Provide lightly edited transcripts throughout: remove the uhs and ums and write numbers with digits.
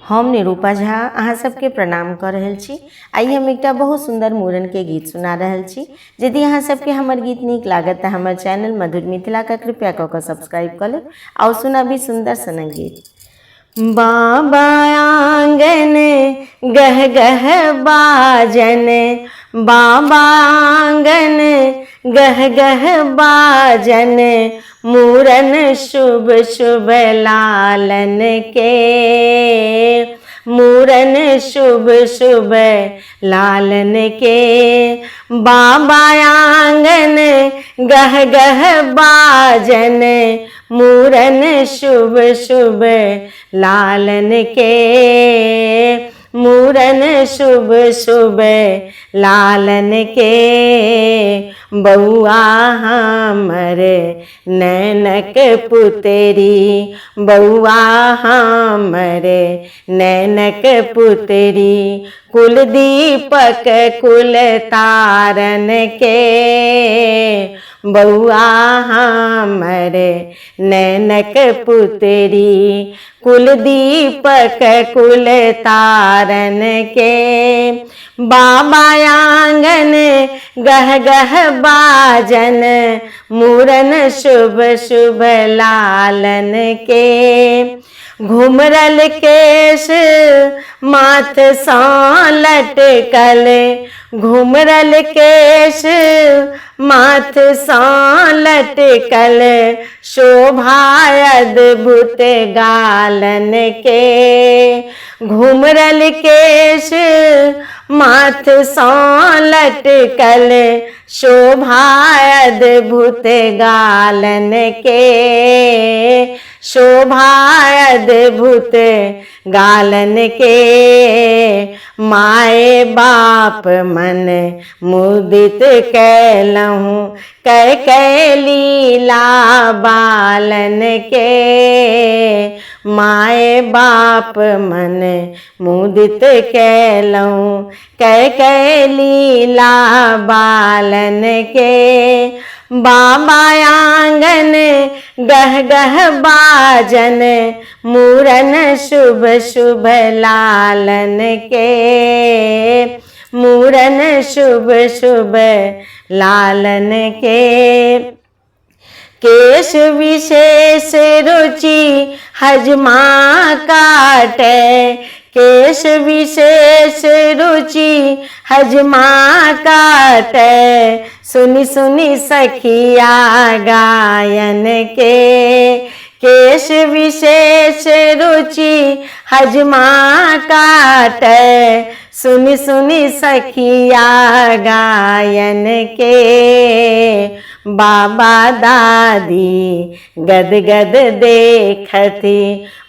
हम निरूपा झा अहाँ सबके प्रणाम कऽ रहल छी। आइ हम एकटा बहुत सुन्दर मूड़नके गीत सुना रहल छी। यदि अहाँ सबके हमर गीत नीक लागत तऽ हमर चैनल मधुर मिथिलाके कृपया कऽ कऽ सब्सक्राइब कऽ लेब। आउ सुनाबी सुन्दर सनक गीत। बाबा आंगन गह गह बाजन, बाबा आंगन गह गह बाजन, मूरन शुभ शुभ लालन के, मूरन शुभ शुभ लालन के। बाबा आंगन गह गह बाजन, मूरन शुभ शुभ लालन के, मूरन शुभ शुभ लालन के। बौआ हमर नैनक पुतरी, बौआ हमर नैनक पुतरी, कुल दीपक कुल तारन के, बौआ हमर नैनक पुतरी, कुल दीपक कुल तारन के। बाबा आंगन गह गह बाजन, मूरन शुभ शुभ लालन के। घुमरल केश माथ सँ लटकल, घुमरल केश माथ सँ लटकल, शोभा अद्भुत गालन के। घुमरल केश माथ सँ लटकल, शोभा अद्भुत गालन के, शोभा अद्भुत गालन के। माए बाप मन मुदित कैलहुँ, कै कै लीला बालन के। माए बाप मन मुदित कैलहुँ, कै कै लीला बालन के। बाबा आंगन गह गह बाजन, मूरन शुभ शुभ लालन के, मूरन शुभ शुभ लालन के। केश विशेष रुचि हजमा काटे, केश विशेष रुचि हजमा काटे, सुनि सुनि सखिया गायन के। केश विशेष रुचि हजमा काटे, सुनि सुनि सखिया गायन के। बाबा दादी गद गद देखती,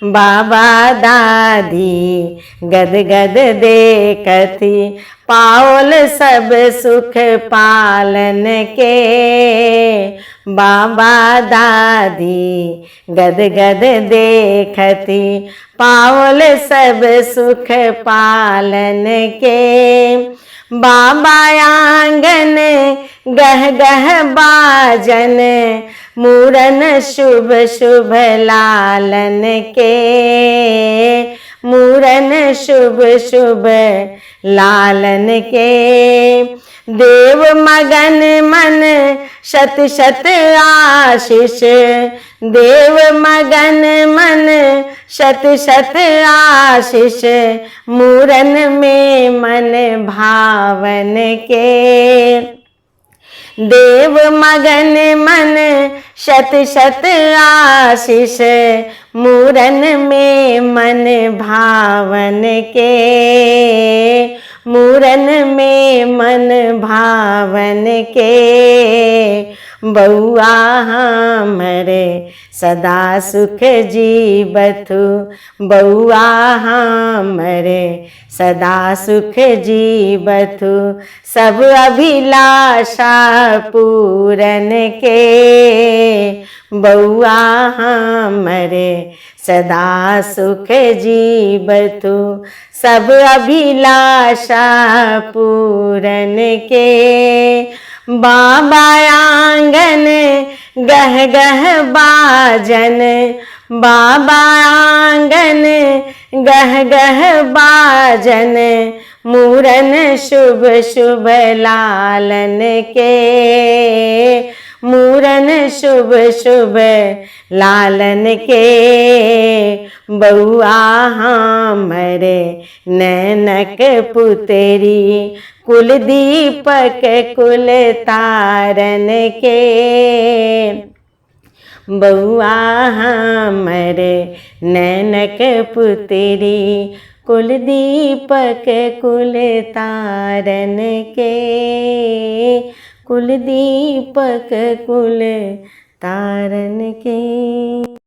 बाबा दादी गद गद देखती, पाओल सब सुख पालन के। बाबा दादी गद गद देखती, पाओल सब सुख पालन के। बाबा आंगन गह गह बाजन, मूरन शुभ शुभ लालन के, मूरन शुभ शुभ लालन के। देव मगन मन शत शत आशीष, देव मगन मन शत शत आशीष, मूरन में मन भावन के। देव मगन मन शत शत आशीष, मूरन में मन भावन के, मूरन में मन भावन के। बौआ हमरे सदा सुख जीवथु, बौआ हमरे सदा सुख जीवथु, सब अभिलाषा पूरन के। बौआ हमरे सदा सुख जीवथु, सब अभिलाषा पूरन के। बाबा आंगन गह गह बाजन, बाबा आंगन गह गह बाजन मूरन शुभ शुभ लालन के, मूरन शुभ शुभ लालन के। बौआ हमर नैनक पुतरी, कुल दीपक कुल तारन के। बौआ हमर नैनक पुतरी, कुल दीपक कुल तारन के, कुल दीपक कुल तारन के।